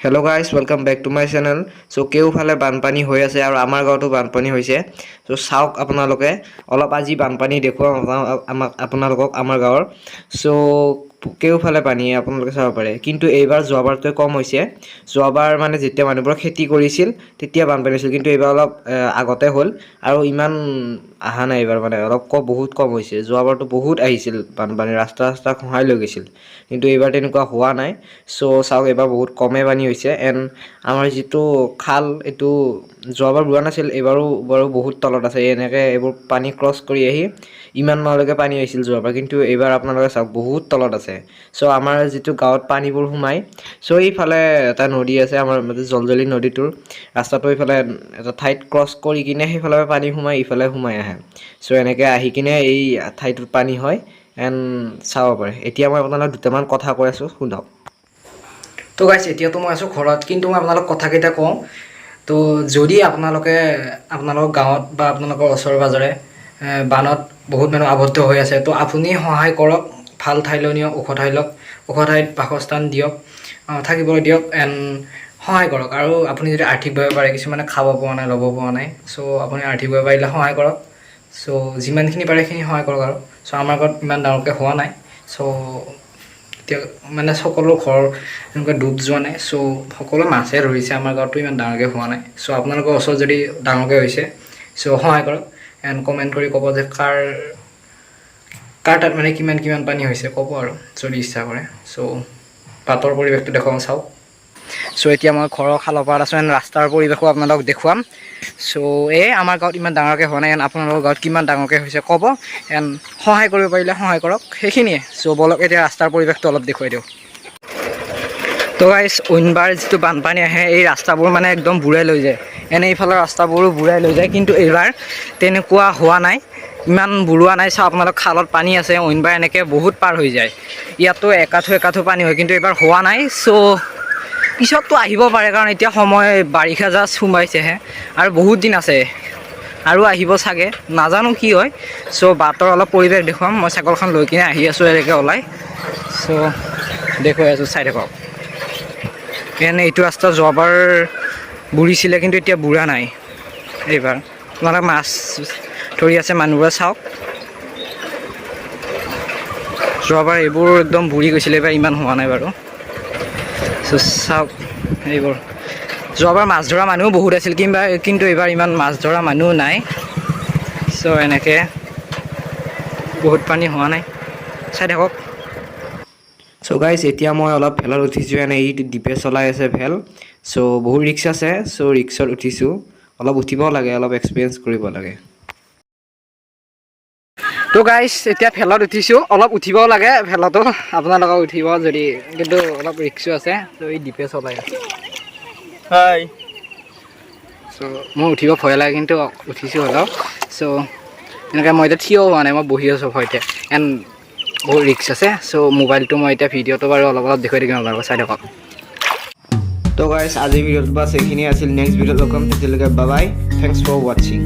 Hello guys, welcome back to my channel. So কেওফালে বানপানী হৈ আছে আৰু আমাৰ গাঁৱতো বানপানী হৈছে। চ' চাওক আপোনালোকে অলপ, আজি বানপানী দেখুৱাম আমাক আপোনালোকক আমাৰ গাঁৱৰ। চ' কেওফালে পানী আপোনালোকে চাব পাৰে। কিন্তু এইবাৰ যোৱাবাৰতকৈ কম হৈছে। যোৱাবাৰ মানে যেতিয়া মানুহবোৰে খেতি কৰিছিল, তেতিয়া বানপানী হৈছিল। কিন্তু এইবাৰ অলপ আগতে হ'ল আৰু ইমান অহা নাই এইবাৰ, মানে অলপ কম, বহুত কম হৈছে। যোৱাবাৰতো বহুত আহিছিল বানপানী, ৰাস্তা ৰাস্তা খহাই লৈ গৈছিল। কিন্তু এইবাৰ তেনেকুৱা হোৱা নাই। চ' চাওক, এইবাৰ বহুত কমেই পানী হৈছে। এণ্ড আমাৰ যিটো খাল, এইটো যোৱাবাৰ বুৰা নাছিল, এইবাৰো বাৰু বহুত তলত আছে। এনেকৈ এইবোৰ পানী ক্ৰছ কৰি আহি ইমান মানলৈকে পানী আহিছিল যোৱাবাৰ। কিন্তু এইবাৰ আপোনালোকে চাওক, বহুত তলত আছে। চ' আমাৰ যিটো গাঁৱত পানীবোৰ সোমায়। চ' এইফালে এটা নদী আছে আমাৰ মাজে, জলজলি নদীটোৰ ৰাস্তাটো এইফালে এটা ঠাইত ক্ৰছ কৰি কিনে সেইফালে পানী সোমাই, ইফালে সোমাই আহে। চ' এনেকৈ আহি কিনে এই ঠাইটোত পানী হয়। এণ্ড চাব পাৰে, এতিয়া মই আপোনালোক দুটামান কথা কৈ আছোঁ, শুনক। তো গাইছ, এতিয়াতো মই আছোঁ ঘৰত, কিন্তু মই আপোনালোক কথাকেইটা কওঁ। তো যদি আপোনালোকে আপোনালোকৰ গাঁৱত বা আপোনালোকৰ ওচৰে পাঁজৰে বানত বহুত মানুহ আবদ্ধ হৈ আছে, তো আপুনি সহায় কৰক। ভাল ঠাইলৈ নিয়ক, ওখ ঠাই লওক, ওখ ঠাইত বাসস্থান দিয়ক, থাকিবলৈ দিয়ক এণ্ড সহায় কৰক। আৰু আপুনি যদি আৰ্থিকভাৱে পাৰে, কিছুমানে খাব পোৱা নাই, ল'ব পোৱা নাই, চ' আপুনি আৰ্থিকভাৱে পাৰিলে সহায় কৰক। চ' যিমানখিনি পাৰে সেইখিনি সহায় কৰক। আৰু চ' আমাৰ ঘৰত ইমান ডাঙৰকৈ হোৱা নাই। চ' এতিয়া মানে সকলো ঘৰ এনেকুৱা ডুব যোৱা নাই। চ' সকলোৱে মাছে ধৰিছে। আমাৰ গাঁৱতো ইমান ডাঙৰকৈ হোৱা নাই। চ' আপোনালোকৰ ওচৰত যদি ডাঙৰকৈ হৈছে, চ' সহায় কৰক। এণ্ড কমেণ্ট কৰি ক'ব যে কাৰ কাৰ তাত মানে কিমান কিমান পানী হৈছে ক'ব আৰু যদি ইচ্ছা কৰে। চ' বাটৰ পৰিৱেশটো দেখুৱাম, চাওক। চ' এতিয়া মই ঘৰৰ খালৰ পাৰত আছোঁ এণ্ড ৰাস্তাৰ পৰিৱেশো আপোনালোকক দেখুৱাম। চ' এই আমাৰ গাঁৱত ইমান ডাঙৰকৈ হোৱা নাই। এণ্ড আপোনালোকৰ গাঁৱত কিমান ডাঙৰকৈ হৈছে ক'ব। এণ্ড সহায় কৰিব পাৰিলে সহায় কৰক, সেইখিনিয়ে। চ' ব'লক, এতিয়া ৰাস্তাৰ পৰিৱেশটো অলপ দেখুৱাই দিওঁ। তো গাইছ, অইনবাৰ যিটো বানপানী আহে, এই ৰাস্তাবোৰ মানে একদম বুৰাই লৈ যায়। এনে এইফালৰ ৰাস্তাবোৰো বুৰাই লৈ যায়। কিন্তু এইবাৰ তেনেকুৱা হোৱা নাই, ইমান বুৰোৱা নাই। চাওক আপোনালোক, খালত পানী আছে। অইনবাৰ এনেকৈ বহুত পাৰ হৈ যায়, ইয়াতো একাঠু একাঠু পানী হয়। কিন্তু এইবাৰ হোৱা নাই। চ' পিছততো আহিব পাৰে, কাৰণ এতিয়া সময় বাৰিষা জাষ্ট সোমাইছেহে আৰু বহুত দিন আছে আৰু আহিব চাগে, নাজানো কি হয়। চ' বাটৰ অলপ পৰিৱেশ দেখুৱাম। মই চাইকেলখন লৈ কিনে আহি আছোঁ এনেকৈ ওলাই। চ' দেখুৱাই আছোঁ, চাই থাকক। এনে এইটো ৰাস্তা যোৱাবাৰ বুৰিছিলে, কিন্তু এতিয়া বুৰা নাই এইবাৰ। তোমালোকে মাছ ধৰি আছে মানুহবোৰে, চাওক। যোৱাবাৰ এইবোৰ একদম বুৰি গৈছিলে, এইবাৰ ইমান হোৱা নাই বাৰু। চ' চাওক এইবোৰ। যোৱাবাৰ মাছ ধৰা মানুহো বহুত আছিল কিম্বা, কিন্তু এইবাৰ ইমান মাছ ধৰা মানুহ নাই। চ' এনেকৈ বহুত পানী হোৱা নাই, চাই থাকক। চ' গাইজ, এতিয়া মই অলপ ভেলত উঠিছোঁ। এনে এই দ্বীপে চলাই আছে ভেল। চ' বহুত ৰিক্স আছে। চ' ৰিক্সত উঠিছোঁ, অলপ উঠিব লাগে, অলপ এক্সপিৰিয়েঞ্চ কৰিব লাগে। তো গাইজ, এতিয়া ভেলত উঠিছোঁ। অলপ উঠিবও লাগে ভেলতো, আপোনালোকে উঠিব যদি, কিন্তু অলপ ৰিক্সো আছে। ত' এই দ্বীপে চলাই আছে। হাই। চ' মোৰ উঠিব ভয় লাগে, কিন্তু উঠিছোঁ অলপ। চ' এনেকৈ মই এতিয়া থিয় হোৱা নাই, মই বহি আছোঁ ভয়তে। এণ্ড বহুত ৰিক্স আছে। চ' মোবাইলটো মই এতিয়া ভিডিঅ'টো বাৰু অলপ অলপ দেখুৱাই থাকিম আপোনালোকক, চাই থাকক। তো গাইজ, আজিৰ ভিডিঅ'টো বাছ এইখিনিয়ে আছিল। নেক্সট ভিডিঅ'ত লগ পাম, তেতিয়ালৈকে bye, thanks for watching.